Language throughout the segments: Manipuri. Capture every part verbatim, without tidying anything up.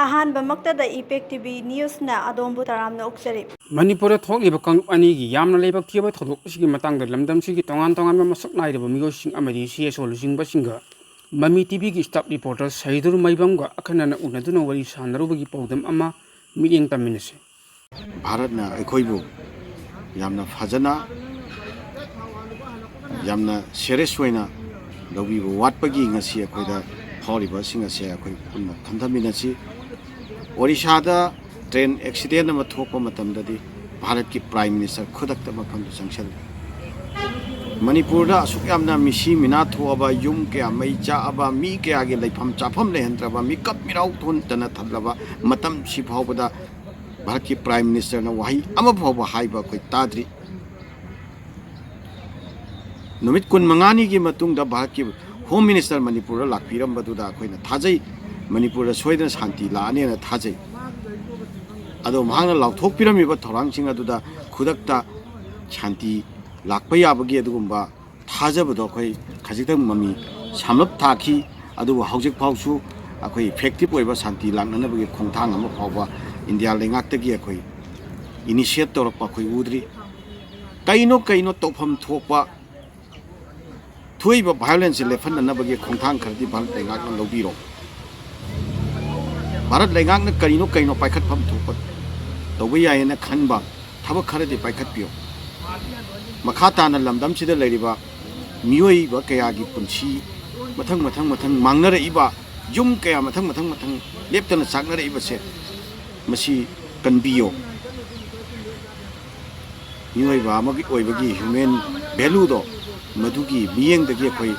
ꯑꯍꯥꯟꯕꯃꯛꯇꯗ ꯏꯄꯦꯛ ꯇꯤꯚꯤ ꯅ꯭ꯌꯨꯁꯅ ꯑꯗꯣꯝꯕꯨ ꯇꯔꯥꯝꯅ ꯑꯣꯛꯆꯔꯤ꯫ ꯃꯅꯤꯄꯨꯔꯗ ꯊꯣꯛꯂꯤꯕ ꯀꯥꯡꯂꯨꯞ ꯑꯅꯤꯒꯤ ꯌꯥꯝꯅ ꯂꯥꯏꯕꯛ ꯊꯤꯕ ꯊꯧꯗꯣꯛ ꯑꯁꯤꯒꯤ ꯃꯇꯥꯡꯗ ꯂꯝꯗꯝꯁꯤꯒꯤ ꯇꯣꯉꯥꯟ ꯇꯣꯉꯥꯟꯕ ꯃꯁꯛ ꯅꯥꯏꯔꯕ ꯃꯤꯑꯣꯏꯁꯤꯡ ꯑꯃꯗꯤ ꯁꯤ ꯑꯦꯁ ꯑꯣ ꯂꯨꯆꯤꯡꯕꯁꯤꯡꯒ ꯃꯃꯤ ꯇꯤꯚꯤꯒꯤ ꯁ꯭ꯇꯥꯐ ꯔꯤꯄꯣꯔꯇꯔ ꯁꯍꯤꯗꯨꯔ ꯃꯩꯕꯝꯒ ꯑꯈꯟꯅꯅ ꯎꯅꯗꯨꯅ ꯋꯥꯔꯤ ꯁꯥꯟꯅꯔꯨꯕꯒꯤ ꯄꯥꯎꯗꯝ ꯑꯃ ꯃꯤꯠꯌꯦꯡ ꯇꯝꯃꯤꯟꯅꯁꯤ꯫ ꯚꯥꯔꯠꯅ ꯑꯩꯈꯣꯏꯕꯨ ꯌꯥꯝꯅ ꯐꯖꯅ, ꯌꯥꯝꯅ ꯁꯦꯔꯤꯌꯁ ꯑꯣꯏꯅ ꯂꯧꯕꯤꯕ ꯋꯥꯠꯄꯒꯤ ꯉꯁꯤ ꯑꯩꯈꯣꯏꯗ ꯐꯥꯎꯔꯤꯕꯁꯤꯡ ꯑꯁꯦ ꯑꯩꯈꯣꯏ ꯄꯨꯟꯅ ꯈꯟꯊꯃꯤꯟꯅꯁꯤ꯫ ꯑꯣꯔꯤꯁꯥꯗ ꯇ꯭ꯔꯦꯟ ꯑꯦꯛꯁꯤꯗꯦꯟ ꯑꯃ ꯊꯣꯛꯄ ꯃꯇꯝꯗꯗꯤ ꯚꯥꯔꯠꯀꯤ ꯄ꯭ꯔꯥꯏꯝ ꯃꯤꯅꯤꯁꯇꯔ ꯈꯨꯗꯛꯇ ꯃꯐꯝꯗꯨ ꯆꯪꯁꯤꯜꯂꯤ꯫ ꯃꯅꯤꯄꯨꯔꯗ ꯑꯁꯨꯛ ꯌꯥꯝꯅ ꯃꯤꯁꯤ ꯃꯤꯅꯥ ꯊꯣꯛꯑꯕ, ꯌꯨꯝ ꯀꯌꯥ ꯃꯩ ꯆꯥꯛꯑꯕ, ꯃꯤ ꯀꯌꯥꯒꯤ ꯂꯩꯐꯝ ꯆꯥꯐꯝ ꯂꯩꯍꯟꯗ꯭ꯔꯕ, ꯃꯤꯀꯞ ꯃꯤꯔꯥꯎ ꯊꯣꯟꯗꯅ ꯊꯜꯂꯕ ꯃꯇꯝꯁꯤ ꯐꯥꯎꯕꯗ ꯚꯥꯔꯠꯀꯤ ꯄ꯭ꯔꯥꯏꯝ ꯃꯤꯅꯤꯁꯇꯔꯅ ꯋꯥꯍꯩ ꯑꯃ ꯐꯥꯎꯕ ꯍꯥꯏꯕ ꯑꯩꯈꯣꯏ ꯇꯥꯗ꯭ꯔꯤ꯫ ꯅꯨꯃꯤꯠ ꯀꯨꯟꯃꯉꯥꯅꯤꯒꯤ ꯃꯇꯨꯡꯗ ꯚꯥꯔꯠꯀꯤ ꯍꯣꯝ ꯃꯤꯅꯤꯁꯇꯔ ꯃꯅꯤꯄꯨꯔꯗ ꯂꯥꯛꯄꯤꯔꯝꯕꯗꯨꯗ ꯑꯩꯈꯣꯏꯅ ꯊꯥꯖꯩ, ꯃꯅꯤꯄꯨꯔꯗ ꯁꯣꯏꯗꯅ ꯁꯥꯟꯇꯤ ꯂꯥꯛꯑꯅꯦꯅ ꯊꯥꯖꯩ꯫ ꯑꯗꯣ ꯃꯍꯥꯛꯅ ꯂꯥꯎꯊꯣꯛꯄꯤꯔꯝꯃꯤꯕ ꯊꯧꯔꯥꯡꯁꯤꯡ ꯑꯗꯨꯗ ꯈꯨꯗꯛꯇ ꯁꯥꯟꯇꯤ ꯂꯥꯛꯄ ꯌꯥꯕꯒꯤ ꯑꯗꯨꯒꯨꯝꯕ ꯊꯥꯖꯕꯗꯣ ꯑꯩꯈꯣꯏ ꯈꯖꯤꯛꯇꯪ ꯃꯃꯤ ꯁꯥꯝꯂꯞ ꯊꯥꯈꯤ꯫ ꯑꯗꯨꯕꯨ ꯍꯧꯖꯤꯛ ꯐꯥꯎꯁꯨ ꯑꯩꯈꯣꯏ ꯏꯐꯦꯛꯇꯤꯞ ꯑꯣꯏꯕ ꯁꯥꯟꯇꯤ ꯂꯥꯛꯅꯅꯕꯒꯤ ꯈꯣꯡꯊꯥꯡ ꯑꯃ ꯐꯥꯎꯕ ꯏꯟꯗꯤꯌꯥ ꯂꯩꯉꯥꯛꯇꯒꯤ ꯑꯩꯈꯣꯏ ꯏꯅꯤꯁꯤꯌꯦꯠ ꯇꯧꯔꯛꯄ ꯑꯩꯈꯣꯏ ꯎꯗ꯭ꯔꯤ꯫ ꯀꯩꯅꯣ ꯀꯩꯅꯣ ꯇꯧꯐꯝ ꯊꯣꯛꯄ ꯊꯣꯛꯏꯕ ꯚꯥꯏꯑꯣꯂꯦꯟꯁꯁꯦ ꯂꯦꯞꯍꯟꯅꯅꯕꯒꯤ ꯈꯣꯡꯊꯥꯡ ꯈꯔꯗꯤ ꯚꯥꯔꯠ ꯂꯩꯉꯥꯛꯅ ꯂꯧꯕꯤꯔꯣ꯫ ꯚꯥꯔꯠ ꯂꯩꯉꯥꯛꯅ ꯀꯔꯤꯅꯣ ꯀꯩꯅꯣ ꯄꯥꯏꯈꯠꯐꯝ ꯊꯣꯛꯄ ꯇꯧꯕ ꯌꯥꯏꯌꯦꯅ ꯈꯟꯕ ꯊꯕꯛ ꯈꯔꯗꯤ ꯄꯥꯏꯈꯠꯄꯤꯌꯨ꯫ ꯃꯈꯥ ꯇꯥꯅ ꯂꯝꯗꯝꯁꯤꯗ ꯂꯩꯔꯤꯕ ꯃꯤꯑꯣꯏꯕ ꯀꯌꯥꯒꯤ ꯄꯨꯟꯁꯤ ꯃꯊꯪ ꯃꯊꯪ ꯃꯊꯪ ꯃꯥꯡꯅꯔꯛꯏꯕ, ꯌꯨꯝ ꯀꯌꯥ ꯃꯊꯪ ꯃꯊꯪ ꯃꯊꯪ ꯂꯦꯞꯇꯅ ꯆꯥꯛꯅꯔꯛꯏꯕꯁꯦ, ꯃꯁꯤ ꯀꯟꯕꯤꯌꯣ꯫ ꯃꯤꯑꯣꯏꯕ ꯑꯃꯒꯤ ꯑꯣꯏꯕꯒꯤ ꯍ꯭ꯌꯨꯃꯦꯟ ꯚꯦꯂꯨꯗꯣ, ꯃꯗꯨꯒꯤ ꯃꯤꯠꯌꯦꯡꯗꯒꯤ ꯑꯩꯈꯣꯏ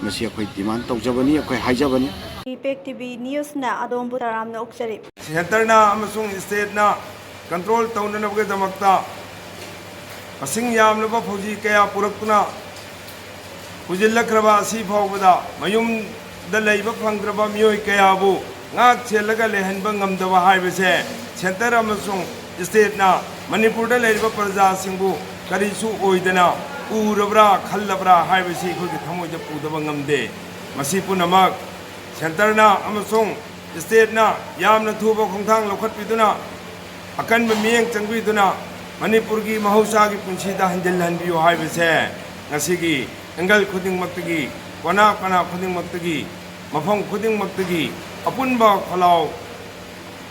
ꯉꯁꯤ ꯑꯩꯈꯣꯏ ꯗꯤꯃꯥꯟ ꯇꯧꯖꯕꯅꯤ, ꯑꯩꯈꯣꯏ ꯍꯥꯏꯖꯕꯅꯤ꯫ ꯏꯄꯦꯛ ꯇꯤꯚꯤ ꯅ꯭ꯌꯨꯁꯅ ꯑꯗꯣꯝꯕꯨ ꯇꯔꯥꯝꯅ ꯑꯣꯛꯆꯔꯤ꯫ ꯁꯦꯟꯇꯔꯅ ꯑꯃꯁꯨꯡ ꯁ꯭ꯇꯦꯠꯅ ꯀꯟꯇ꯭ꯔꯣꯜ ꯇꯧꯅꯅꯕꯒꯤꯗꯃꯛꯇ ꯃꯁꯤꯡ ꯌꯥꯝꯂꯕ ꯐꯧꯖꯤ ꯀꯌꯥ ꯄꯨꯔꯛꯇꯨꯅ ꯄꯨꯁꯤꯜꯂꯛꯈ꯭ꯔꯕ ꯑꯁꯤ ꯐꯥꯎꯕꯗ ꯃꯌꯨꯝꯗ ꯂꯩꯕ ꯐꯪꯗ꯭ꯔꯕ ꯃꯤꯑꯣꯏ ꯀꯌꯥꯕꯨ ꯉꯥꯛ ꯁꯦꯜꯂꯒ ꯂꯩꯍꯟꯕ ꯉꯝꯗꯕ ꯍꯥꯏꯕꯁꯦ ꯁꯦꯟꯇꯔ ꯑꯃꯁꯨꯡ ꯁ꯭ꯇꯦꯠꯅ ꯃꯅꯤꯄꯨꯔꯗ ꯂꯩꯔꯤꯕ ꯄ꯭ꯔꯖꯥꯁꯤꯡꯕꯨ ꯀꯔꯤꯁꯨ ꯑꯣꯏꯗꯅ ꯎꯔꯕ꯭ꯔꯥ ꯈꯜꯂꯕ꯭ꯔꯥ ꯍꯥꯏꯕꯁꯤ ꯑꯩꯈꯣꯏꯒꯤ ꯊꯃꯣꯏꯗ ꯄꯨꯗꯕ ꯉꯝꯗꯦ꯫ ꯃꯁꯤ ꯄꯨꯝꯅꯃꯛ ꯁꯦꯟꯇꯔꯅ ꯑꯃꯁꯨꯡ ꯁ꯭ꯇꯦꯠꯅ ꯌꯥꯝꯅ ꯊꯨꯕ ꯈꯣꯡꯊꯥꯡ ꯂꯧꯈꯠꯄꯤꯗꯨꯅ, ꯑꯀꯟꯕ ꯃꯤꯠꯌꯦꯡ ꯆꯪꯕꯤꯗꯨꯅ, ꯃꯅꯤꯄꯨꯔꯒꯤ ꯃꯍꯧꯁꯥꯒꯤ ꯄꯨꯟꯁꯤꯗ ꯍꯟꯖꯤꯜꯍꯟꯕꯤꯌꯨ ꯍꯥꯏꯕꯁꯦ ꯉꯁꯤꯒꯤ ꯑꯦꯡꯒꯜ ꯈꯨꯗꯤꯡꯃꯛꯇꯒꯤ, ꯀꯣꯅꯥ ꯀꯣꯅꯥ ꯈꯨꯗꯤꯡꯃꯛꯇꯒꯤ, ꯃꯐꯝ ꯈꯨꯗꯤꯡꯃꯛꯇꯒꯤ ꯑꯄꯨꯟꯕ ꯈꯣꯜꯂꯥꯎ,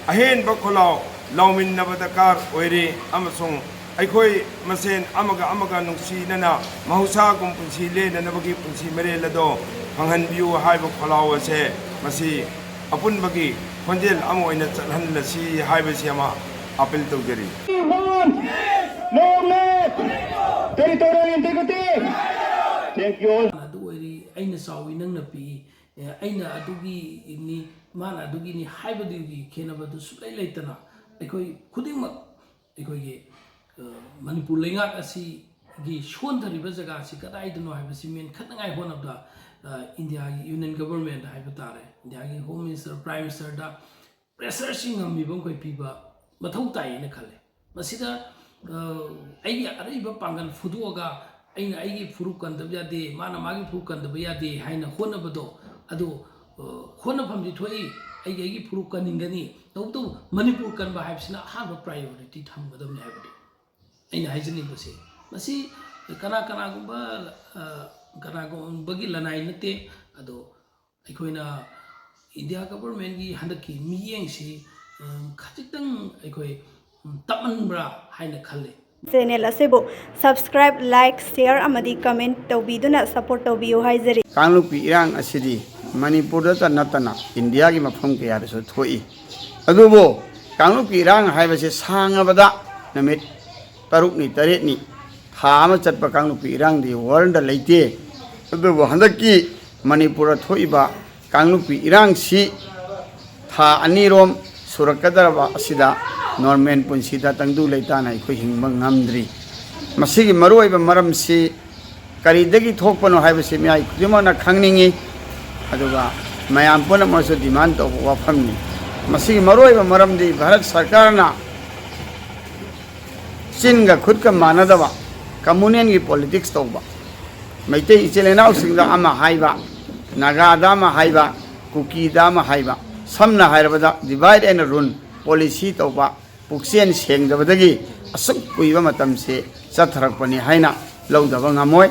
ꯑꯍꯦꯟꯕ ꯈꯣꯜꯂꯥꯎ ꯂꯥꯎꯃꯤꯟꯅꯕ ꯗꯔꯀꯥꯔ ꯑꯣꯏꯔꯦ꯫ ꯑꯃꯁꯨꯡ ꯑꯩꯈꯣꯏ ꯃꯁꯦꯟ ꯑꯃꯒ ꯑꯃꯒ ꯅꯨꯡꯁꯤꯅꯅ ꯃꯍꯧꯁꯥꯒꯨꯝ ꯄꯨꯟꯁꯤ ꯂꯦꯟꯅꯅꯕꯒꯤ ꯄꯨꯟꯁꯤ ꯃꯔꯦꯜ ꯑꯗꯣ ꯐꯪꯍꯟꯕꯤꯌꯨ ꯍꯥꯏꯕ ꯈꯣꯜꯂꯥꯎ ꯑꯁꯦ ꯃꯁꯤ ꯑꯄꯨꯟꯕꯒꯤ ꯈꯣꯟꯖꯦꯜ ꯑꯃ ꯑꯣꯏꯅ ꯆꯠꯍꯜꯂꯁꯤ ꯍꯥꯏꯕꯁꯤ ꯑꯃ ꯑꯥꯄꯤꯜ ꯇꯧꯖꯔꯤ꯫ We want no less territorial integrity. Thank you all. ꯑꯗꯨ ꯑꯣꯏꯔꯤ, ꯑꯩꯅ ꯆꯥꯎꯏ, ꯅꯪꯅ ꯄꯤꯛꯏ, ꯑꯦ, ꯑꯩꯅ ꯑꯗꯨꯒꯤꯅꯤ, ꯃꯥꯅ ꯑꯗꯨꯒꯤꯅꯤ ꯍꯥꯏꯕꯗꯨꯒꯤ ꯈꯦꯠꯅꯕꯗꯨ ꯁꯨꯛꯂꯩ ꯂꯩꯇꯅ ꯑꯩꯈꯣꯏ ꯈꯨꯗꯤꯡꯃꯛ ꯑꯩꯈꯣꯏꯒꯤ, ꯑ, ꯃꯅꯤꯄꯨꯔ ꯂꯩꯉꯥꯛ ꯑꯁꯤꯒꯤ ꯁꯣꯟꯊꯔꯤꯕ ꯖꯒꯥꯁꯤ ꯀꯗꯥꯏꯗꯅꯣ ꯍꯥꯏꯕꯁꯤ ꯃꯦꯟꯈꯠꯅꯉꯥꯏ ꯍꯣꯠꯅꯕꯗ, ꯑ, ꯏꯟꯗꯤꯌꯥꯒꯤ ꯌꯨꯅꯤꯌꯟ ꯒꯕꯔꯃꯦꯟꯠ ꯍꯥꯏꯕ ꯇꯥꯔꯦ, ꯏꯟꯗꯤꯌꯥꯒꯤ ꯍꯣꯝ ꯃꯤꯅꯤꯁꯇꯔ, ꯄ꯭ꯔꯥꯏꯝ ꯃꯤꯅꯤꯁꯇꯔꯗ ꯄ꯭ꯔꯦꯁꯔꯁꯤ ꯉꯝꯃꯤꯕ ꯃꯈꯩ ꯄꯤꯕ ꯃꯊꯧ ꯇꯥꯏꯌꯦꯅ ꯈꯜꯂꯦ꯫ ꯃꯁꯤꯗ, ꯑ, ꯑꯩꯒꯤ ꯑꯔꯩꯕ ꯄꯥꯡꯒꯜ ꯐꯨꯗꯣꯛꯑꯒ ꯑꯩꯅ ꯑꯩꯒꯤ ꯐꯨꯔꯨꯞ ꯀꯟꯗꯕ ꯌꯥꯗꯦ, ꯃꯥꯅ ꯃꯥꯒꯤ ꯐꯨꯔꯨꯞ ꯀꯟꯗꯕ ꯌꯥꯗꯦ ꯍꯥꯏꯅ ꯍꯣꯠꯅꯕꯗꯣ, ꯑꯗꯨ, ꯑ, ꯍꯣꯠꯅꯐꯝꯗꯤ ꯊꯣꯛꯏ꯫ ꯑꯩꯒꯤ, ꯑꯩꯒꯤ ꯐꯨꯔꯨꯞ ꯀꯟꯅꯤꯡꯒꯅꯤ꯫ ꯇꯧꯕꯇꯕꯨ ꯃꯅꯤꯄꯨꯔ ꯀꯟꯕ ꯍꯥꯏꯕꯁꯤꯅ ꯑꯍꯥꯟꯕ ꯄ꯭ꯔꯥꯏꯌꯣꯔꯤꯇꯤ ꯊꯝꯒꯗꯕꯅꯤ ꯍꯥꯏꯕꯗꯤ ꯑꯩꯅ ꯍꯥꯏꯖꯅꯤꯡꯕꯁꯦ꯫ ꯃꯁꯤ ꯀꯅꯥ ꯀꯅꯥꯒꯨꯝꯕ, ꯑ, ꯀꯅꯥꯒꯨꯝꯕꯒꯤ ꯂꯅꯥꯏ ꯅꯠꯇꯦ꯫ ꯑꯗꯣ ꯑꯩꯈꯣꯏꯅ ꯏꯟꯗꯤꯌꯥ ꯒꯕꯔꯃꯦꯟꯒꯤ ꯍꯟꯗꯛꯀꯤ ꯃꯤꯠꯌꯦꯡꯁꯤ, ꯎꯝ, ꯈꯖꯤꯛꯇꯪ ꯑꯩꯈꯣꯏ, ꯎꯝ, ꯇꯞꯃꯟꯕ꯭ꯔꯥ ꯍꯥꯏꯅ ꯈꯜꯂꯤ꯫ ꯆꯦꯅꯦꯜ ꯑꯁꯤꯕꯨ subscribe, like, share ꯑꯃꯗꯤ comment ꯇꯧꯕꯤꯗꯨꯅ support ꯇꯧꯕꯤꯌꯨ ꯍꯥꯏꯖꯔꯤ꯫ ꯀꯥꯡꯂꯨꯞꯀꯤ ꯏꯔꯥꯡ ꯑꯁꯤꯗꯤ ꯃꯅꯤꯄꯨꯔꯗꯇ ꯅꯠꯇꯅ ꯏꯟꯗꯤꯌꯥꯒꯤ ꯃꯐꯝ ꯀꯌꯥꯗꯁꯨ ꯊꯣꯛꯏ꯫ ꯑꯗꯨꯕꯨ ꯀꯥꯡꯂꯨꯞꯀꯤ ꯏꯔꯥꯡ ꯍꯥꯏꯕꯁꯤ ꯁꯥꯡꯉꯕꯗ ꯅꯨꯃꯤꯠ ꯇꯔꯨꯛꯅꯤ, ꯇꯔꯦꯠꯅꯤ, ꯊꯥ ꯑꯃ ꯆꯠꯄ ꯀꯥꯡꯂꯨꯞꯀꯤ ꯏꯔꯥꯡꯗꯤ ꯋꯥꯔꯜꯗ ꯂꯩꯇꯦ꯫ ꯑꯗꯨꯕꯨ ꯍꯟꯗꯛꯀꯤ ꯃꯅꯤꯄꯨꯔꯗ ꯊꯣꯛꯏꯕ ꯀꯥꯡꯂꯨꯞꯀꯤ ꯏꯔꯥꯡꯁꯤ ꯊꯥ ꯑꯅꯤꯔꯣꯝ ꯁꯨꯔꯛꯀꯗꯧꯔꯕ ꯑꯁꯤꯗ ꯅꯣꯔꯃꯦꯜ ꯄꯨꯟꯁꯤꯗ ꯇꯪꯗꯨ ꯂꯩꯇꯥꯅ ꯑꯩꯈꯣꯏ ꯍꯤꯡꯕ ꯉꯝꯗ꯭ꯔꯤ꯫ ꯃꯁꯤꯒꯤ ꯃꯔꯨꯑꯣꯏꯕ ꯃꯔꯝꯁꯤ ꯀꯔꯤꯗꯒꯤ ꯊꯣꯛꯄꯅꯣ ꯍꯥꯏꯕꯁꯤ ꯃꯤꯑꯣꯏ ꯈꯨꯗꯤꯡꯃꯛꯅ ꯈꯪꯅꯤꯡꯏ꯫ ꯑꯗꯨꯒ ꯃꯌꯥꯝ ꯄꯨꯝꯅꯃꯛꯁꯨ ꯗꯤꯃꯥꯟ ꯇꯧꯕ ꯋꯥꯐꯝꯅꯤ꯫ ꯃꯁꯤꯒꯤ ꯃꯔꯨꯑꯣꯏꯕ ꯃꯔꯝꯗꯤ ꯚꯥꯔꯠ ꯁꯔꯀꯥꯔꯅ ꯆꯤꯟꯒ ꯈꯨꯠꯀ ꯃꯥꯟꯅꯗꯕ ꯀꯝꯃꯨꯅꯦꯜꯒꯤ ꯄꯣꯂꯤꯇꯤꯛꯁ ꯇꯧꯕ, ꯃꯩꯇꯩ ꯏꯆꯤꯜ ꯏꯅꯥꯎꯁꯤꯡꯗ ꯑꯃ ꯍꯥꯏꯕ, ꯅꯥꯒꯥꯗ ꯑꯃ ꯍꯥꯏꯕ, ꯀꯨꯀꯤꯗ ꯑꯃ ꯍꯥꯏꯕ, ꯁꯝꯅ ꯍꯥꯏꯔꯕꯗ divide and rule policy ꯇꯧꯕ ꯄꯨꯛꯆꯦꯜ ꯁꯦꯡꯗꯕꯗꯒꯤ ꯑꯁꯨꯛ ꯀꯨꯏꯕ ꯃꯇꯝꯁꯤ ꯆꯠꯊꯔꯛꯄꯅꯤ ꯍꯥꯏꯅ ꯂꯧꯗꯕ ꯉꯝꯃꯣꯏ꯫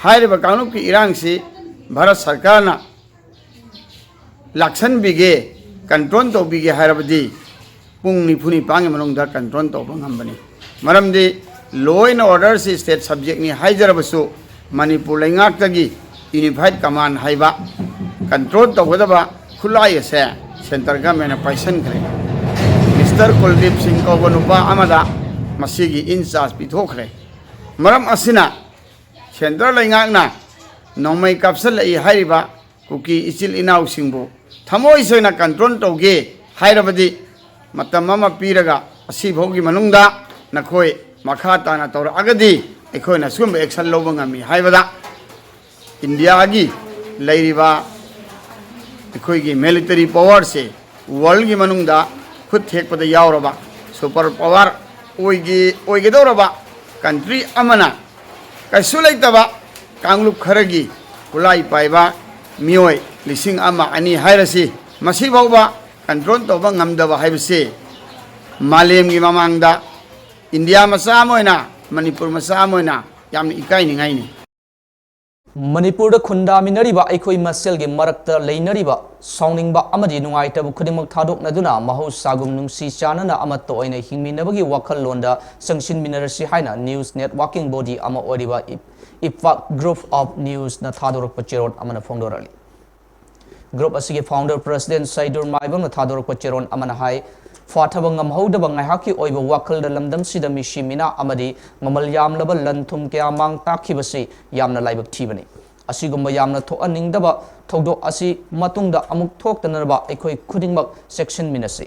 ꯍꯥꯏꯔꯤꯕ ꯀꯥꯡꯂꯨꯞꯀꯤ ꯏꯔꯥꯡꯁꯤ ꯚꯥꯔꯠ ꯁꯔꯀꯥꯔꯅ ꯂꯥꯛꯁꯟꯕꯤꯒꯦ, control ꯇꯧꯕꯤꯒꯦ ꯍꯥꯏꯔꯕꯗꯤ ꯄꯨꯡ ꯅꯤꯐꯨ ꯅꯤꯄꯥꯟꯒꯤ ꯃꯅꯨꯡꯗ control ꯇꯧꯕ ꯉꯝꯕꯅꯤ꯫ ꯃꯔꯝꯗꯤ law and order ꯁꯤ state subject ꯅꯤ ꯍꯥꯏꯖꯔꯕꯁꯨ ꯃꯅꯤꯄꯨꯔ ꯂꯩꯉꯥꯛꯇꯒꯤ unified command ꯍꯥꯏꯕ control ꯇꯧꯒꯗꯕ ꯈꯨꯠꯂꯥꯏ ꯑꯁꯦ centre government ꯅ ꯄꯥꯏꯁꯟꯈ꯭ꯔꯦ꯫ Mister ꯀꯨꯜꯗꯤꯞ ꯁꯤꯡ ꯀꯧꯕ ꯅꯨꯄꯥ ꯑꯃꯗ ꯃꯁꯤꯒꯤ in charge ꯄꯤꯊꯣꯛꯈ꯭ꯔꯦ꯫ ꯃꯔꯝ ꯑꯁꯤꯅ centre ꯂꯩꯉꯥꯛꯅ ꯅꯣꯡꯃꯩ ꯀꯥꯞꯁꯤꯜꯂꯛꯏ ꯍꯥꯏꯔꯤꯕ ꯀꯨꯀꯤ ꯏꯆꯤꯜ ꯏꯅꯥꯎꯁꯤꯡꯕꯨ ꯊꯃꯣꯏ ꯁꯦꯡꯅ control ꯇꯧꯒꯦ ꯍꯥꯏꯔꯕꯗꯤ ꯃꯇꯝ ꯑꯃ ꯄꯤꯔꯒ ꯑꯁꯤꯐꯥꯎꯒꯤ ꯃꯅꯨꯡꯗ ꯅꯈꯣꯏ ꯃꯈꯥ ꯇꯥꯅ ꯇꯧꯔꯛꯑꯒꯗꯤ ꯑꯩꯈꯣꯏꯅ ꯁꯤꯒꯨꯝꯕ action ꯂꯧꯕ ꯉꯝꯃꯤ ꯍꯥꯏꯕꯗ ꯏꯟꯗꯤꯌꯥꯒꯤ ꯂꯩꯔꯤꯕ ꯑꯩꯈꯣꯏꯒꯤ military power ꯁꯦ world ꯒꯤ ꯃꯅꯨꯡꯗ ꯈꯨꯠ ꯊꯦꯛꯄꯗ ꯌꯥꯎꯔꯕ super power ꯑꯣꯏꯒꯦ-, ꯑꯣꯏꯒꯗꯧꯔꯕ country ꯑꯃꯅ ꯀꯩꯁꯨ ꯂꯩꯇꯕ ꯀꯥꯡꯂꯨꯞ ꯈꯔꯒꯤ ꯈꯨꯠꯂꯥꯏ ꯄꯥꯏꯕ ꯃꯤꯑꯣꯏ ꯂꯤꯁꯤꯡ ꯑꯃ ꯑꯅꯤ ꯍꯥꯏꯔꯁꯤ, ꯃꯁꯤꯐꯥꯎꯕ control ꯇꯧꯕ ꯉꯝꯗꯕ ꯍꯥꯏꯕꯁꯤ ꯃꯥꯂꯦꯝꯒꯤ ꯃꯃꯥꯡꯗ ꯏꯟꯗꯤꯌꯥ ꯃꯆꯥ ꯑꯃ ꯑꯣꯏꯅ, ꯃꯅꯤꯄꯨꯔ ꯃꯆꯥ ꯑꯃ ꯑꯣꯏꯅ ꯌꯥꯝꯅ ꯏꯀꯥꯏꯅꯤꯡꯉꯥꯏꯅꯤ꯫ ꯃꯅꯤꯄꯨꯔꯗ ꯈꯨꯟꯗꯥꯃꯤꯟꯅꯔꯤꯕ ꯑꯩꯈꯣꯏ ꯃꯁꯦꯜꯒꯤ ꯃꯔꯛꯇ ꯂꯩꯅꯔꯤꯕ ꯁꯥꯎꯅꯤꯡꯕ ꯑꯃꯗꯤ ꯅꯨꯡꯉꯥꯏꯇꯕ ꯈꯨꯗꯤꯡꯃꯛ ꯊꯥꯗꯣꯛꯅꯗꯨꯅ ꯃꯍꯧꯁꯥꯒꯨꯝ ꯅꯨꯡꯁꯤ ꯆꯥꯟꯅꯅ ꯑꯃꯠꯇ ꯑꯣꯏꯅ ꯍꯤꯡꯃꯤꯟꯅꯕꯒꯤ ꯋꯥꯈꯜꯂꯣꯟꯗ ꯆꯪꯁꯤꯟꯃꯤꯟꯅꯔꯁꯤ ꯍꯥꯏꯅ news networking body ꯑꯃ ꯑꯣꯏꯔꯤꯕ ꯏꯞ-, ꯏꯞꯐꯥꯛ Group of News ꯅ ꯊꯥꯗꯣꯔꯛꯄ ꯆꯦꯔꯣꯜ ꯑꯃꯅ ꯐꯣꯡꯗꯣꯔꯛꯂꯤ꯫ Group ꯑꯁꯤꯒꯤ founder president ꯁꯩꯗꯨꯔ ꯃꯥꯏꯕꯝꯅ ꯊꯥꯗꯣꯔꯛꯄ ꯆꯦꯔꯣꯜ ꯑꯃꯅ ꯍꯥꯏ, ꯐꯥꯊꯕ ꯉꯝꯍꯧꯗꯕ ꯉꯥꯏꯍꯥꯛꯀꯤ ꯑꯣꯏꯕ ꯋꯥꯈꯜꯗ ꯂꯝꯗꯝꯁꯤꯗ ꯃꯤꯁꯤ ꯃꯤꯅꯥ ꯑꯃꯗꯤ ꯃꯃꯜ ꯌꯥꯝꯂꯕ ꯂꯟ ꯊꯨꯝ ꯀꯌꯥ ꯃꯥꯡ ꯇꯥꯛꯈꯤꯕꯁꯤ ꯌꯥꯝꯅ ꯂꯥꯏꯕꯛ ꯊꯤꯕꯅꯤ꯫ ꯑꯁꯤꯒꯨꯝꯕ ꯌꯥꯝꯅ ꯊꯣꯛꯍꯟꯅꯤꯡꯗꯕ ꯊꯧꯗꯣꯛ ꯑꯁꯤ ꯃꯇꯨꯡꯗ ꯑꯃꯨꯛ ꯊꯣꯛꯇꯅꯕ ꯑꯩꯈꯣꯏ ꯈꯨꯗꯤꯡꯃꯛ ꯆꯦꯛꯁꯤꯟꯃꯤꯟꯅꯁꯤ꯫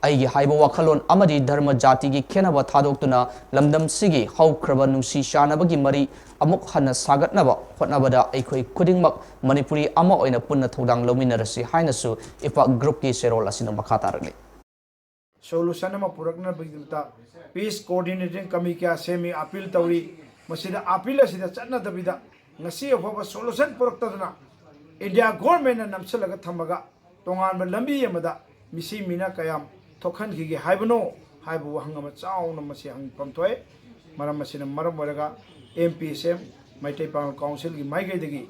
ꯑꯩꯒꯤ ꯍꯥꯏꯕ ꯋꯥꯈꯜꯂꯣꯟ ꯑꯃꯗꯤ ꯙꯔꯃ ꯖꯥꯇꯤꯒꯤ ꯈꯦꯟꯅꯕ ꯊꯥꯗꯣꯛꯇꯨꯅ ꯂꯝꯗꯝꯁꯤꯒꯤ ꯍꯧꯈ꯭ꯔꯕ ꯅꯨꯡꯁꯤ ꯆꯥꯟꯅꯕꯒꯤ ꯃꯔꯤ ꯑꯃꯨꯛ ꯍꯟꯅ ꯁꯥꯒꯠꯅꯕ ꯍꯣꯠꯅꯕꯗ ꯑꯩꯈꯣꯏ ꯈꯨꯗꯤꯡꯃꯛ ꯃꯅꯤꯄꯨꯔꯤ ꯑꯃ ꯑꯣꯏꯅ ꯄꯨꯟꯅ ꯊꯧꯗꯥꯡ ꯂꯧꯃꯤꯟꯅꯔꯁꯤ ꯍꯥꯏꯅꯁꯨ ꯏꯄꯥꯛ group ꯀꯤ ꯆꯦꯔꯣꯜ ꯑꯁꯤꯅ ꯃꯈꯥ ꯇꯥꯔꯛꯂꯤ꯫ Solution ꯑꯃ ꯄꯨꯔꯛꯅꯕꯒꯤꯗꯃꯛꯇ peace coordinating committee ꯀꯌꯥ ꯁꯦꯝꯃꯤ, appeal ꯇꯧꯔꯤ꯫ ꯃꯁꯤꯗ appeal ꯑꯁꯤꯗ ꯆꯠꯅꯗꯕꯤꯗ ꯉꯁꯤ ꯐꯥꯎꯕ solution ꯄꯨꯔꯛꯇꯗꯅ India government ꯅ ꯅꯝꯁꯤꯜꯂꯒ ꯊꯝꯃꯒ ꯇꯣꯉꯥꯟꯕ ꯂꯝꯕꯤ ꯑꯃꯗ ꯃꯤꯁꯤ ꯃꯤꯅ ꯀꯌꯥꯝ ꯊꯣꯛꯍꯟꯈꯤꯒꯦ ꯍꯥꯏꯕꯅꯣ ꯍꯥꯏꯕ ꯋꯥꯍꯪ ꯑꯃ ꯆꯥꯎꯅ ꯃꯁꯤ ꯍꯪꯐꯝ ꯊꯣꯛꯑꯦ꯫ ꯃꯔꯝ ꯑꯁꯤꯅ ꯃꯔꯝ ꯑꯣꯏꯔꯒ M P S M, Meitei ꯄꯥꯉꯜ ꯀꯥꯎꯟꯁꯤꯜꯒꯤ ꯃꯥꯏꯀꯩꯗꯒꯤ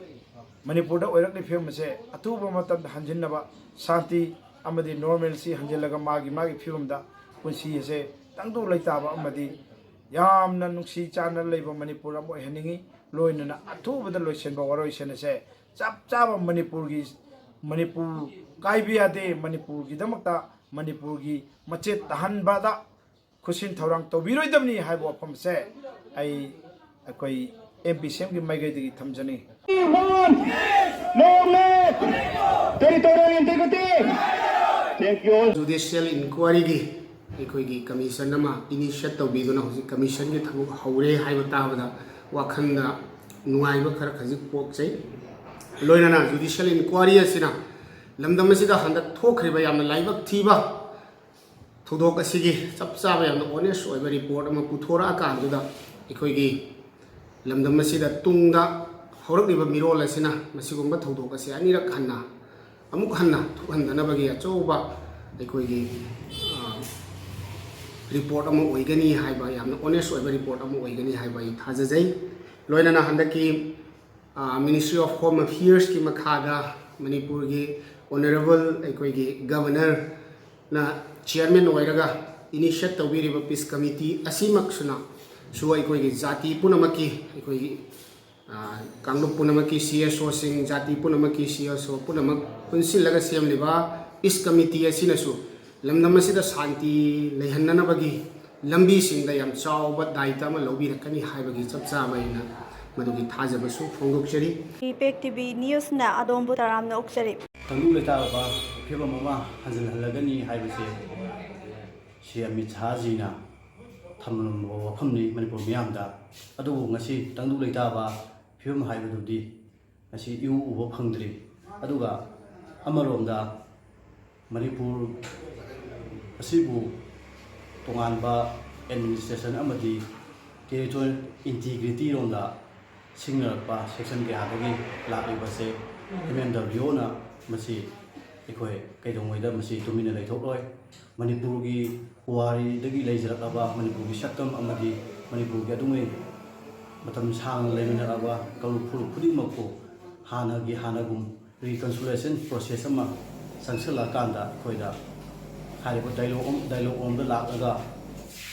ꯃꯅꯤꯄꯨꯔꯗ ꯑꯣꯏꯔꯛꯂꯤꯕ ꯐꯤꯕꯝ ꯑꯁꯦ ꯑꯊꯨꯕ ꯃꯇꯝꯗ ꯍꯟꯖꯤꯟꯅꯕ, ꯁꯥꯟꯇꯤ ꯑꯃꯗꯤ normalcy ꯍꯟꯖꯤꯜꯂꯒ ꯃꯥꯒꯤ ꯃꯥꯒꯤ ꯐꯤꯕꯝꯗ ꯄꯨꯟꯁꯤ ꯑꯁꯦ ꯇꯪꯗꯨ ꯂꯩꯇꯥꯕ ꯑꯃꯗꯤ ꯌꯥꯝꯅ ꯅꯨꯡꯁꯤ ꯆꯥꯟꯅ ꯂꯩꯕ ꯃꯅꯤꯄꯨꯔ ꯑꯃ ꯑꯣꯏꯍꯟꯅꯤꯡꯉꯤ꯫ ꯂꯣꯏꯅꯅ ꯑꯊꯨꯕꯗ ꯂꯣꯏꯁꯤꯟꯕ ꯋꯥꯔꯣꯏꯁꯤꯟ ꯑꯁꯦ ꯆꯞ ꯆꯥꯕ ꯃꯅꯤꯄꯨꯔꯒꯤ, ꯃꯅꯤꯄꯨꯔ ꯀꯥꯏꯕ ꯌꯥꯗꯦ, ꯃꯅꯤꯄꯨꯔꯒꯤꯗꯃꯛꯇ ꯃꯅꯤꯄꯨꯔꯒꯤ ꯃꯆꯦꯠ ꯇꯥꯍꯟꯕꯗ ꯈꯨꯠꯁꯤꯟ ꯊꯧꯔꯥꯡ ꯇꯧꯕꯤꯔꯣꯏꯗꯕꯅꯤ ꯍꯥꯏꯕ ꯋꯥꯐꯝꯁꯦ ꯑꯩ ꯑꯩꯈꯣꯏ M P S M ꯒꯤ ꯃꯥꯏꯀꯩꯗꯒꯤ ꯊꯝꯖꯅꯤꯡꯏ꯫ We want long live territorial integrity. Thank you all. Judicial inquiry ꯒꯤ ꯑꯩꯈꯣꯏꯒꯤ commission ꯑꯃ initiate ꯇꯧꯕꯤꯗꯨꯅ ꯍꯧꯖꯤꯛ commission ꯒꯤ ꯊꯕꯛ ꯍꯧꯔꯦ ꯍꯥꯏꯕ ꯇꯥꯕꯗ ꯋꯥꯈꯜꯗ ꯅꯨꯡꯉꯥꯏꯕ ꯈꯔ ꯈꯖꯤꯛ ꯄꯣꯛꯆꯩ꯫ ꯂꯣꯏꯅꯅ judicial inquiry ꯑꯁꯤꯅ ꯂꯝꯗꯝ ꯑꯁꯤꯗ ꯍꯟꯗꯛ ꯊꯣꯛꯈ꯭ꯔꯤꯕ ꯌꯥꯝꯅ ꯂꯥꯏꯕꯛ ꯊꯤꯕ ꯊꯧꯗꯣꯛ ꯑꯁꯤꯒꯤ ꯆꯞ ꯆꯥꯕ ꯌꯥꯝꯅ honest ꯑꯣꯏꯕ report ꯑꯃ ꯄꯨꯊꯣꯔꯛꯑꯀꯥꯟꯗꯨꯗ ꯑꯩꯈꯣꯏꯒꯤ ꯂꯝꯗꯝ ꯑꯁꯤꯗ ꯇꯨꯡꯗ ꯍꯧꯔꯛꯂꯤꯕ ꯃꯤꯔꯣꯜ ꯑꯁꯤꯅ ꯃꯁꯤꯒꯨꯝꯕ ꯊꯧꯗꯣꯛ ꯑꯁꯤ ꯑꯅꯤꯔꯛ ꯍꯟꯅ, ꯑꯃꯨꯛ ꯍꯟꯅ ꯊꯣꯛꯍꯟꯗꯅꯕꯒꯤ ꯑꯆꯧꯕ ꯑꯩꯈꯣꯏꯒꯤ, ꯑ, report ꯑꯃ ꯑꯣꯏꯒꯅꯤ ꯍꯥꯏꯕ, ꯌꯥꯝꯅ honest ꯑꯣꯏꯕ report ꯑꯃ ꯑꯣꯏꯒꯅꯤ ꯍꯥꯏꯕ ꯑꯩ ꯊꯥꯖꯖꯩ꯫ ꯂꯣꯏꯅꯅ ꯍꯟꯗꯛꯀꯤ ꯑ, Ministry of Home Affairs ꯀꯤ ꯃꯈꯥꯗ ꯃꯅꯤꯄꯨꯔꯒꯤ honourable ꯑꯩꯈꯣꯏꯒꯤ Governor ꯅ chairman ꯑꯣꯏꯔꯒ initiate ꯇꯧꯕꯤꯔꯤꯕ peace committee ꯑꯁꯤꯃꯛꯁꯨꯅ ꯁꯨ ꯑꯩꯈꯣꯏꯒꯤ ꯖꯥꯇꯤ ꯄꯨꯝꯅꯃꯛꯀꯤ, ꯑꯩꯈꯣꯏꯒꯤ, ꯑ, ꯀꯥꯡꯂꯨꯞ ꯄꯨꯝꯅꯃꯛꯀꯤ C S O ꯁꯤꯡ, ꯖꯥꯇꯤ ꯄꯨꯝꯅꯃꯛꯀꯤ C S O ꯄꯨꯝꯅꯃꯛ ꯄꯨꯟꯁꯤꯜꯂꯒ ꯁꯦꯝꯂꯤꯕ peace committee ꯑꯁꯤꯅꯁꯨ ꯂꯝꯗꯝ ꯑꯁꯤꯗ ꯁꯥꯟꯇꯤ ꯂꯩꯍꯟꯅꯅꯕꯒꯤ ꯂꯝꯕꯤꯁꯤꯡꯗ ꯌꯥꯝ ꯆꯥꯎꯕ ꯗꯥꯏꯇ ꯑꯃ ꯂꯧꯕꯤꯔꯛꯀꯅꯤ ꯍꯥꯏꯕꯒꯤ ꯆꯞ ꯆꯥꯕ ꯑꯩꯅ ꯃꯗꯨꯒꯤ ꯊꯥꯖꯕꯁꯨ ꯐꯣꯡꯗꯣꯛꯆꯔꯤ꯫ Impact T V News ꯅ ꯑꯗꯣꯝꯕꯨ ꯇꯔꯥꯝꯅ ꯑꯣꯛꯆꯔꯤ꯫ ꯇꯪꯗꯨ ꯂꯩꯇꯥꯕ ꯐꯤꯕꯝ ꯑꯃ ꯍꯟꯖꯤꯜꯍꯜꯂꯒꯅꯤ ꯍꯥꯏꯕꯁꯦ ꯁꯤ ꯑꯃꯤꯠ ꯁꯥꯍꯖꯤꯅ ꯊꯝꯂꯝꯕ ꯋꯥꯐꯝꯅꯤ ꯃꯅꯤꯄꯨꯔ ꯃꯤꯌꯥꯝꯗ꯫ ꯑꯗꯨꯕꯨ ꯉꯁꯤ ꯇꯪꯗꯨ ꯂꯩꯇꯥꯕ ꯐꯤꯕꯝ ꯍꯥꯏꯕꯗꯨꯗꯤ ꯉꯁꯤ ꯏꯎ ꯎꯕ ꯐꯪꯗ꯭ꯔꯤ꯫ ꯑꯗꯨꯒ ꯑꯃꯔꯣꯝꯗ ꯃꯅꯤꯄꯨꯔ ꯑꯁꯤꯕꯨ ꯇꯣꯉꯥꯟꯕ administration ꯑꯃꯗꯤ territorial integrity ꯔꯣꯝꯗ ꯁꯤꯡꯅꯔꯛꯄ section ꯀꯌꯥꯗꯒꯤ ꯂꯥꯛꯂꯤꯕꯁꯦ M M W ꯅ ꯃꯁꯤ ꯑꯩꯈꯣꯏ ꯀꯩꯗꯧꯉꯩꯗ ꯃꯁꯤ ꯇꯨꯃꯤꯟꯅ ꯂꯩꯊꯣꯛꯂꯣꯏ꯫ ꯃꯅꯤꯄꯨꯔꯒꯤ ꯄꯨꯋꯥꯔꯤꯗꯒꯤ ꯂꯩꯖꯔꯛꯂꯕ ꯃꯅꯤꯄꯨꯔꯒꯤ ꯁꯛꯇꯝ ꯑꯃꯗꯤ ꯃꯅꯤꯄꯨꯔꯒꯤ ꯑꯗꯨꯉꯩ ꯃꯇꯝ ꯁꯥꯡꯅ ꯂꯩꯃꯤꯟꯅꯔꯛꯂꯕ ꯀꯥꯡꯂꯨꯞ ꯐꯨꯔꯨꯞ ꯈꯨꯗꯤꯡꯃꯛꯄꯨ ꯍꯥꯟꯅꯒꯤ ꯍꯥꯟꯅꯒꯨꯝ reconciliation process ꯑꯃ ꯆꯪꯁꯤꯜꯂꯛꯑꯀꯥꯟꯗ ꯑꯩꯈꯣꯏꯗ ꯍꯥꯏꯔꯤꯕ dialogue ꯑꯃ, dialogue ꯑꯃꯗ ꯂꯥꯛꯂꯒ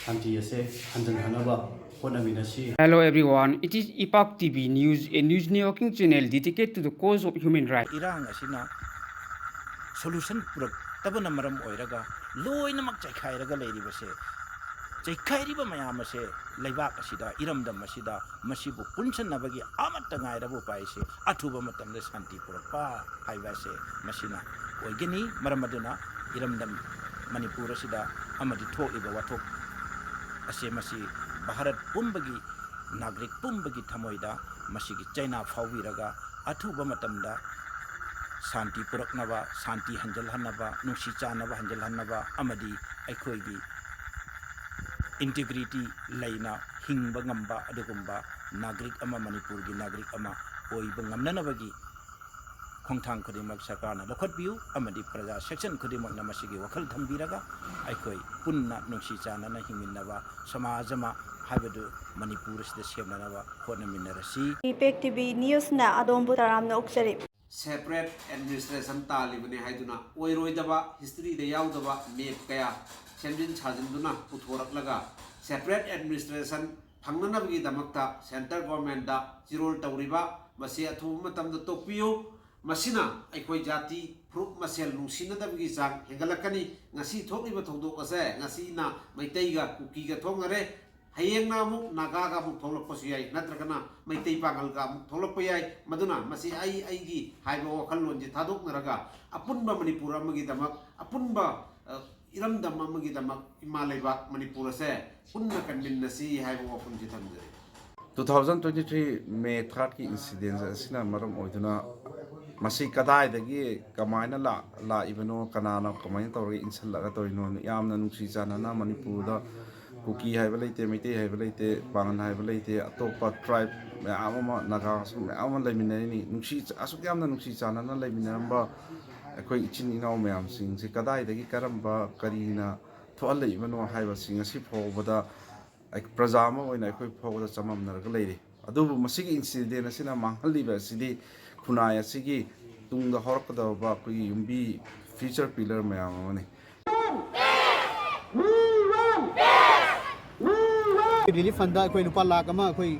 ꯁꯥꯟꯇꯤ ꯑꯁꯦ ꯍꯟꯖꯤꯟꯍꯟꯅꯕ ꯍꯣꯠꯅꯃꯤꯟꯅꯁꯤ꯫ Hello everyone, it is Ipak T V News, a news networking channel dedicated to the cause of human rights. ꯏꯔꯥꯡ ꯑꯁꯤꯅ solution ꯄꯨꯔꯛꯇꯕꯅ ꯃꯔꯝ ꯑꯣꯏꯔꯒ ꯂꯣꯏꯅꯃꯛ ꯆꯩꯈꯥꯏꯔꯒ ꯂꯩꯔꯤꯕꯁꯦ, ꯆꯩꯈꯥꯏꯔꯤꯕ ꯃꯌꯥꯝ ꯑꯁꯦ ꯂꯩꯕꯥꯛ ꯑꯁꯤꯗ, ꯏꯔꯝꯗꯝ ꯑꯁꯤꯗ ꯃꯁꯤꯕꯨ ꯄꯨꯟꯁꯤꯟꯅꯕꯒꯤ ꯑꯃꯠꯇ ꯉꯥꯏꯔꯕ ꯎꯄꯥꯏꯁꯦ ꯑꯊꯨꯕ ꯃꯇꯝꯗ ꯁꯥꯟꯇꯤ ꯄꯨꯔꯛꯄ ꯍꯥꯏꯕ ꯑꯁꯦ ꯃꯁꯤꯅ ꯑꯣꯏꯒꯅꯤ꯫ ꯃꯔꯝ ꯑꯗꯨꯅ ꯏꯔꯝꯗꯝ ꯃꯅꯤꯄꯨꯔ ꯑꯁꯤꯗ ꯑꯃꯗꯤ ꯊꯣꯛꯂꯤꯕ ꯋꯥꯊꯣꯛ ꯑꯁꯦ ꯃꯁꯤ ꯚꯥꯔꯠ ꯄꯨꯝꯕꯒꯤ ꯅꯥꯒꯔꯤꯛ ꯄꯨꯝꯕꯒꯤ ꯊꯃꯣꯏꯗ ꯃꯁꯤꯒꯤ ꯆꯩꯅꯥ ꯐꯥꯎꯕꯤꯔꯒ ꯑꯊꯨꯕ ꯃꯇꯝꯗ ꯁꯥꯟꯇꯤ ꯄꯨꯔꯛꯅꯕ, ꯁꯥꯟꯇꯤ ꯍꯟꯖꯤꯜꯍꯟꯅꯕ, ꯅꯨꯡꯁꯤ ꯆꯥꯟꯅꯕ ꯍꯟꯖꯤꯜꯍꯟꯅꯕ ꯑꯃꯗꯤ ꯑꯩꯈꯣꯏꯒꯤ integrity ꯂꯩꯅ ꯍꯤꯡꯕ ꯉꯝꯕ ꯑꯗꯨꯒꯨꯝꯕ ꯅꯥꯒꯔꯤꯛ ꯑꯃ, ꯃꯅꯤꯄꯨꯔꯒꯤ ꯅꯥꯒꯔꯤꯛ ꯑꯃ ꯑꯣꯏꯕ ꯉꯝꯅꯅꯕꯒꯤ ꯈꯣꯡꯊꯥꯡ ꯈꯨꯗꯤꯡꯃꯛ ꯁꯔꯀꯥꯔꯅ ꯂꯧꯈꯠꯄꯤꯌꯨ ꯑꯃꯗꯤ ꯄ꯭ꯔꯖꯥ section ꯈꯨꯗꯤꯡꯃꯛꯅ ꯃꯁꯤꯒꯤ ꯋꯥꯈꯜ ꯊꯝꯕꯤꯔꯒ ꯑꯩꯈꯣꯏ ꯄꯨꯟꯅ ꯅꯨꯡꯁꯤ ꯆꯥꯟꯅꯅ ꯍꯤꯡꯃꯤꯟꯅꯕ ꯁꯃꯥꯖ ꯑꯃ ꯍꯥꯏꯕꯗꯨ ꯃꯅꯤꯄꯨꯔ ꯑꯁꯤꯗ ꯁꯦꯝꯅꯅꯕ ꯍꯣꯠꯅꯃꯤꯟꯅꯔꯁꯤ꯫ Ipak T V Newsꯅ ꯑꯗꯣꯝꯕꯨ ꯇꯔꯥꯝꯅ ꯑꯣꯛꯆꯔꯤ꯫ Separate administration ꯇꯥꯜꯂꯤꯕꯅꯤ ꯍꯥꯏꯗꯨꯅ ꯑꯣꯏꯔꯣꯏꯗꯕ, historyꯗ ꯌꯥꯎꯗꯕ map ꯀꯌꯥ ꯁꯦꯝꯖꯤꯟ ꯁꯥꯖꯤꯟꯗꯨꯅ ꯄꯨꯊꯣꯔꯛꯂꯒ separate administration ꯐꯪꯅꯅꯕꯒꯤꯗꯃꯛꯇ centre governmentꯇ ꯆꯤꯔꯣꯜ ꯇꯧꯔꯤꯕ ꯃꯁꯤ ꯑꯊꯨꯕ ꯃꯇꯝꯗ ꯇꯣꯛꯄꯤꯌꯨ꯫ ꯃꯁꯤꯅ ꯑꯩꯈꯣꯏ ꯖꯥꯇꯤ ꯐꯨꯔꯨꯞ ꯃꯁꯦꯜ ꯅꯨꯡꯁꯤꯅꯗꯕꯒꯤ ꯆꯥꯡ ꯍꯦꯟꯒꯠꯂꯛꯀꯅꯤ꯫ ꯉꯁꯤ ꯊꯣꯛꯂꯤꯕ ꯊꯧꯗꯣꯛ ꯑꯁꯦ ꯉꯁꯤꯅ ꯃꯩꯇꯩꯒ ꯀꯨꯀꯤꯒ ꯊꯣꯛꯅꯔꯦ, ꯍꯌꯦꯡꯅ ꯑꯃꯨꯛ ꯅꯥꯒꯥꯒ ꯑꯃꯨꯛ ꯊꯣꯛꯂꯛꯄꯁꯨ ꯌꯥꯏ, ꯅꯠꯇ꯭ꯔꯒꯅ ꯃꯩꯇꯩ ꯄꯥꯉꯜꯒ ꯑꯃꯨꯛ ꯊꯣꯛꯂꯛꯄ ꯌꯥꯏ꯫ ꯃꯗꯨꯅ ꯃꯁꯤ ꯑꯩ ꯑꯩꯒꯤ ꯍꯥꯏꯕ ꯋꯥꯈꯜꯂꯣꯟꯁꯦ ꯊꯥꯗꯣꯛꯅꯔꯒ ꯑꯄꯨꯟꯕ ꯃꯅꯤꯄꯨꯔ ꯑꯃꯒꯤꯗꯃꯛ, ꯑꯄꯨꯟꯕ, ꯑ, ꯏꯔꯝꯗꯝ ꯑꯃꯒꯤꯗꯃꯛ ꯏꯃꯥ ꯂꯩꯕꯥꯛ ꯃꯅꯤꯄꯨꯔ ꯑꯁꯦ ꯄꯨꯟꯅ ꯀꯟꯃꯤꯟꯅꯁꯤ ꯍꯥꯏꯕ ꯋꯥꯐꯝꯁꯤ ꯊꯝꯖꯔꯤ꯫ Two thousand twenty three May third ꯀꯤ incident ꯑꯁꯤꯅ ꯃꯔꯝ ꯑꯣꯏꯗꯨꯅ ꯃꯁꯤ ꯀꯗꯥꯏꯗꯒꯤ ꯀꯃꯥꯏꯅ ꯂꯥꯛ-, ꯂꯥꯛꯏꯕꯅꯣ, ꯀꯅꯥꯅ ꯀꯃꯥꯏꯅ ꯇꯧꯔꯒ ꯏꯟꯁꯤꯜꯂꯒ ꯇꯧꯔꯤꯅꯣ? ꯌꯥꯝꯅ ꯅꯨꯡꯁꯤ ꯆꯥꯟꯅꯅ ꯃꯅꯤꯄꯨꯔꯗ ꯀꯨꯀꯤ ꯍꯥꯏꯕ ꯂꯩꯇꯦ, ꯃꯩꯇꯩ ꯍꯥꯏꯕ ꯂꯩꯇꯦ, ꯄꯥꯉꯟ ꯍꯥꯏꯕ ꯂꯩꯇꯦ, ꯑꯇꯣꯞꯄ tribe ꯃꯌꯥꯝ ꯑꯃ, ꯅꯥꯒꯥꯁꯨ ꯃꯌꯥꯝ ꯑꯃ ꯂꯩꯃꯤꯟꯅꯔꯤꯅꯤ꯫ ꯅꯨꯡꯁꯤ, ꯑꯁꯨꯛ ꯌꯥꯝꯅ ꯅꯨꯡꯁꯤ ꯆꯥꯟꯅꯅ ꯂꯩꯃꯤꯟꯅꯔꯝꯕ ꯑꯩꯈꯣꯏ ꯏꯆꯤꯟ ꯏꯅꯥꯎ ꯃꯌꯥꯝꯁꯤꯡꯁꯤ ꯀꯗꯥꯏꯗꯒꯤ ꯀꯔꯝꯕ ꯀꯔꯤꯅ ꯊꯣꯛꯍꯜꯂꯛꯏꯕꯅꯣ ꯍꯥꯏꯕꯁꯤ ꯉꯁꯤ ꯐꯥꯎꯕꯗ ꯑꯩ-, ꯄ꯭ꯔꯖꯥ ꯑꯃ ꯑꯣꯏꯅ ꯑꯩꯈꯣꯏ ꯐꯥꯎꯕꯗ ꯆꯃꯝꯅꯔꯒ ꯂꯩꯔꯤ꯫ ꯑꯗꯨꯕꯨ ꯃꯁꯤꯒꯤ ꯏꯟꯁꯤꯗꯦꯟ ꯑꯁꯤꯅ ꯃꯥꯡꯍꯜꯂꯤꯕ ꯑꯁꯤꯗꯤ ꯈꯨꯟꯅꯥꯏ ꯑꯁꯤꯒꯤ ꯇꯨꯡꯗ ꯍꯧꯔꯛꯀꯗꯧꯔꯕ ꯑꯩꯈꯣꯏꯒꯤ ꯌꯨꯝꯕꯤ, ꯐ꯭ꯌꯨꯆꯔ ꯄꯤꯂꯔ ꯃꯌꯥꯝ ꯑꯃꯅꯤ꯫ ꯔꯤꯂꯤꯐ ꯐꯟꯗ ꯑꯩꯈꯣꯏ ꯂꯨꯄꯥ ꯂꯥꯈ ꯑꯃ ꯑꯩꯈꯣꯏ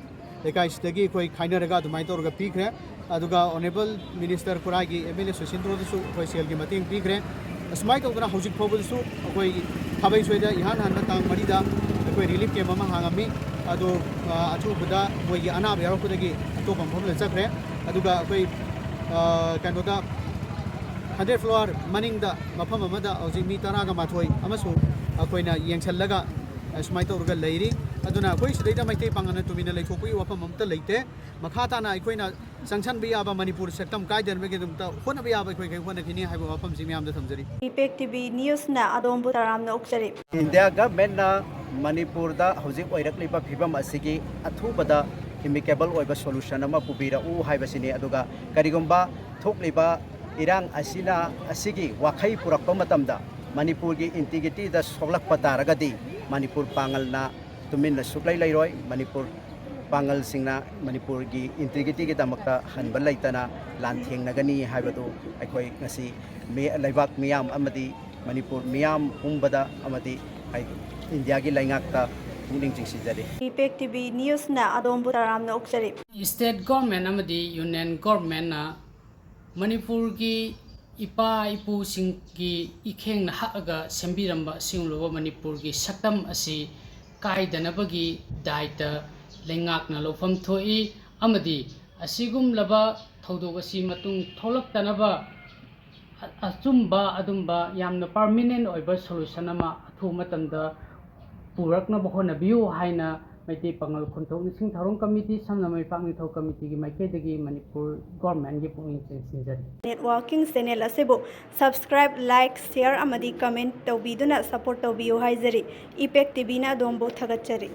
ꯂꯩꯀꯥꯏꯁꯤꯗꯒꯤ ꯑꯩꯈꯣꯏ ꯈꯥꯏꯅꯔꯒ ꯑꯗꯨꯃꯥꯏꯅ ꯇꯧꯔꯒ ꯄꯤꯈ꯭ꯔꯦ꯫ ꯑꯗꯨꯒ ꯑꯣꯅꯦꯕꯜ ꯃꯤꯅꯤꯁꯇꯔ ꯈꯨꯔꯥꯏꯒꯤ ꯑꯦꯝ ꯑꯦꯜ ꯑꯦ ꯁꯨꯁꯤꯟꯗ꯭ꯔꯣꯗꯁꯨ ꯑꯩꯈꯣꯏ ꯁꯦꯜꯒꯤ ꯃꯇꯦꯡ ꯄꯤꯈ꯭ꯔꯦ꯫ ꯑꯁꯨꯃꯥꯏꯅ ꯇꯧꯗꯅ ꯍꯧꯖꯤꯛ ꯐꯥꯎꯕꯗꯁꯨ ꯑꯩꯈꯣꯏ ꯈꯥꯕꯩ ꯁꯣꯏꯗ ꯏꯍꯥꯟ ꯍꯥꯟꯕ ꯇꯥꯡ ꯃꯔꯤꯗ ꯑꯩꯈꯣꯏ ꯔꯤꯂꯤꯐ ꯀꯦꯝꯞ ꯑꯃ ꯍꯥꯡꯉꯝꯃꯤ꯫ ꯑꯗꯣ, ꯑ, ꯑꯊꯨꯕꯗ ꯃꯣꯏꯒꯤ ꯑꯅꯥꯕ ꯌꯥꯎꯔꯛꯄꯗꯒꯤ ꯑꯇꯣꯞꯄ ꯃꯐꯝꯗ ꯆꯠꯈ꯭ꯔꯦ꯫ ꯑꯗꯨꯒ ꯑꯩꯈꯣꯏ, ꯑ, ꯀꯩꯅꯣꯗ ꯍꯟꯗ꯭ꯔꯦꯠ ꯐ꯭ꯂꯣꯔ ꯃꯅꯤꯡꯗ ꯃꯐꯝ ꯑꯃꯗ ꯍꯧꯖꯤꯛ ꯃꯤ ꯇꯔꯥꯒ ꯃꯥꯊꯣꯏ ꯑꯃꯁꯨ ꯑꯩꯈꯣꯏꯅ ꯌꯦꯡꯁꯤꯜꯂꯒ ꯁꯨꯃꯥꯏꯅ ꯇꯧꯔꯒ ꯂꯩꯔꯤ꯫ ꯑꯗꯨꯅ ꯑꯩꯈꯣꯏ ꯁꯤꯗꯩꯗ ꯃꯩꯇꯩ ꯄꯥꯡꯒꯜꯅ ꯇꯨꯃꯤꯟꯅ ꯂꯩꯊꯣꯛꯄꯒꯤ ꯋꯥꯐꯝ ꯑꯃꯠꯇ ꯂꯩꯇꯦ꯫ ꯃꯈꯥ ꯇꯥꯅ ꯑꯩꯈꯣꯏꯅ ꯆꯪꯁꯤꯟꯕ ꯌꯥꯕ, ꯃꯅꯤꯄꯨꯔ ꯁꯛꯇꯝ ꯀꯥꯏꯗꯅꯕꯒꯤꯗꯃꯛꯇ ꯍꯣꯠꯅꯕ ꯌꯥꯕ ꯑꯩꯈꯣꯏ ꯀꯩ ꯍꯣꯠꯅꯈꯤꯅꯤ ꯍꯥꯏꯕ ꯋꯥꯐꯝꯁꯤ ꯃꯌꯥꯝꯗ ꯊꯝꯖꯔꯤ꯫ ꯏꯄꯦꯛ ꯇꯤꯚꯤ ꯅ꯭ꯌꯨꯁꯅ ꯑꯗꯣꯝꯕꯨ ꯇꯔꯥꯝꯅ ꯑꯣꯛꯆꯔꯤ꯫ ꯏꯟꯗꯤꯌꯥ ꯒꯚꯔꯟꯃꯦꯟꯠꯅ ꯃꯅꯤꯄꯨꯔꯗ ꯍꯧꯖꯤꯛ ꯑꯣꯏꯔꯛꯂꯤꯕ ꯐꯤꯕꯝ ꯑꯁꯤꯒꯤ ꯑꯊꯨꯕꯗ ꯑꯦꯃꯤꯀꯦꯕꯜ ꯑꯣꯏꯕ ꯁꯣꯂꯨꯁꯟ ꯑꯃ ꯄꯨꯕꯤꯔꯛꯎ ꯍꯥꯏꯕꯁꯤꯅꯤ꯫ ꯑꯗꯨꯒ ꯀꯔꯤꯒꯨꯝꯕ ꯊꯣꯛꯂꯤꯕ ꯏꯔꯥꯡ ꯑꯁꯤꯅ, ꯑꯁꯤꯒꯤ ꯋꯥꯈꯩ ꯄꯨꯔꯛꯄ ꯃꯇꯝꯗ ꯃꯅꯤꯄꯨꯔꯒꯤ ꯏꯟꯇꯤꯒ꯭ꯔꯤꯇꯤꯗ ꯁꯣꯛꯂꯛꯄ ꯇꯥꯔꯒꯗꯤ ꯃꯅꯤꯄꯨꯔ ꯄꯥꯡꯒꯜꯅ ꯇꯨꯃꯤꯟꯅ ꯁꯨꯛꯂꯩ ꯂꯩꯔꯣꯏ꯫ ꯃꯅꯤꯄꯨꯔ ꯄꯥꯡꯒꯜꯁꯤꯡꯅ ꯃꯅꯤꯄꯨꯔꯒꯤ ꯏꯟꯇꯤꯒ꯭ꯔꯤꯇꯤꯒꯤꯗꯃꯛꯇ ꯍꯟꯕ ꯂꯩꯇꯅ ꯂꯥꯟꯊꯦꯡꯅꯒꯅꯤ ꯍꯥꯏꯕꯗꯨ ꯑꯩꯈꯣꯏ ꯉꯁꯤ ꯃꯤ-, ꯂꯩꯕꯥꯛ ꯃꯤꯌꯥꯝ ꯑꯃꯗꯤ ꯃꯅꯤꯄꯨꯔ ꯃꯤꯌꯥꯝ ꯄꯨꯝꯕꯗ ꯑꯃꯗꯤ ꯏꯟꯗꯤꯌꯥꯒꯤ ꯂꯩꯉꯥꯛꯇ ꯄꯨꯛꯅꯤꯡ ꯆꯤꯡꯁꯤꯟꯖꯔꯤ꯫ ꯏꯄꯦꯛ ꯇꯤꯚꯤ ꯅ꯭ꯌꯨꯁꯅ ꯑꯗꯣꯝꯕꯨ ꯇꯔꯥꯝꯅ ꯑꯣꯛꯆꯔꯤ꯫ ꯁ꯭ꯇꯦꯠ ꯒꯣꯔꯃꯦꯟ ꯑꯃꯗꯤ ꯌꯨꯅꯤꯌꯟ ꯒꯣꯔꯃꯦꯟꯅ ꯃꯅꯤꯄꯨꯔꯒꯤ ꯏꯄꯥ ꯏꯄꯨꯁꯤꯡꯒꯤ ꯏꯈꯦꯡꯅ ꯍꯛꯑꯒ ꯁꯦꯝꯕꯤꯔꯝꯕ ꯑꯁꯤꯒꯨꯝꯂꯕ ꯃꯅꯤꯄꯨꯔꯒꯤ ꯁꯛꯇꯝ ꯑꯁꯤ ꯀꯥꯏꯗꯅꯕꯒꯤ ꯗꯥꯏꯇ ꯂꯩꯉꯥꯛꯅ ꯂꯧꯐꯝ ꯊꯣꯛꯏ ꯑꯃꯗꯤ ꯑꯁꯤꯒꯨꯝꯂꯕ ꯊꯧꯗꯣꯛ ꯑꯁꯤ ꯃꯇꯨꯡ ꯊꯣꯛꯂꯛꯇꯅꯕ ꯑꯆꯨꯝꯕ ꯑꯗꯨꯝꯕ ꯌꯥꯝꯅ ꯄꯥꯔꯃꯤꯅꯦꯟ ꯑꯣꯏꯕ ꯁꯣꯂꯨꯁꯟ ꯑꯃ ꯑꯊꯨꯕ ꯃꯇꯝꯗ ꯄꯨꯔꯛꯅꯕ ꯍꯣꯠꯅꯕꯤꯌꯨ ꯍꯥꯏꯅ ꯃꯩꯇꯩ ꯄꯥꯉꯜ ꯈꯨꯟꯊꯣꯛ ꯅꯤꯡꯁꯤꯡ ꯊꯧꯔꯝ ꯀꯃꯤꯇꯤ, ꯁꯝꯅ ꯃꯩꯄꯥꯛ ꯅꯤꯡꯊꯧ ꯀꯃꯤꯇꯤꯒꯤ ꯃꯥꯏꯀꯩꯗꯒꯤ ꯃꯅꯤꯄꯨꯔ ꯒꯣꯔꯃꯦꯟꯒꯤ ꯄꯨꯛꯅꯤꯡ ꯆꯤꯡꯁꯤꯟꯖꯔꯤ꯫ ꯅꯦꯠꯋꯥꯔꯀꯤꯡ ꯆꯦꯅꯦꯜ ꯑꯁꯤꯕꯨ subscribe, like, share ꯑꯃꯗꯤ comment ꯇꯧꯕꯤꯗꯨꯅ support ꯇꯧꯕꯤꯌꯨ ꯍꯥꯏꯖꯔꯤ꯫ ꯏꯄꯦꯛ ꯇꯤꯚꯤꯅ ꯑꯗꯣꯝꯕꯨ ꯊꯥꯒꯠꯆꯔꯤ꯫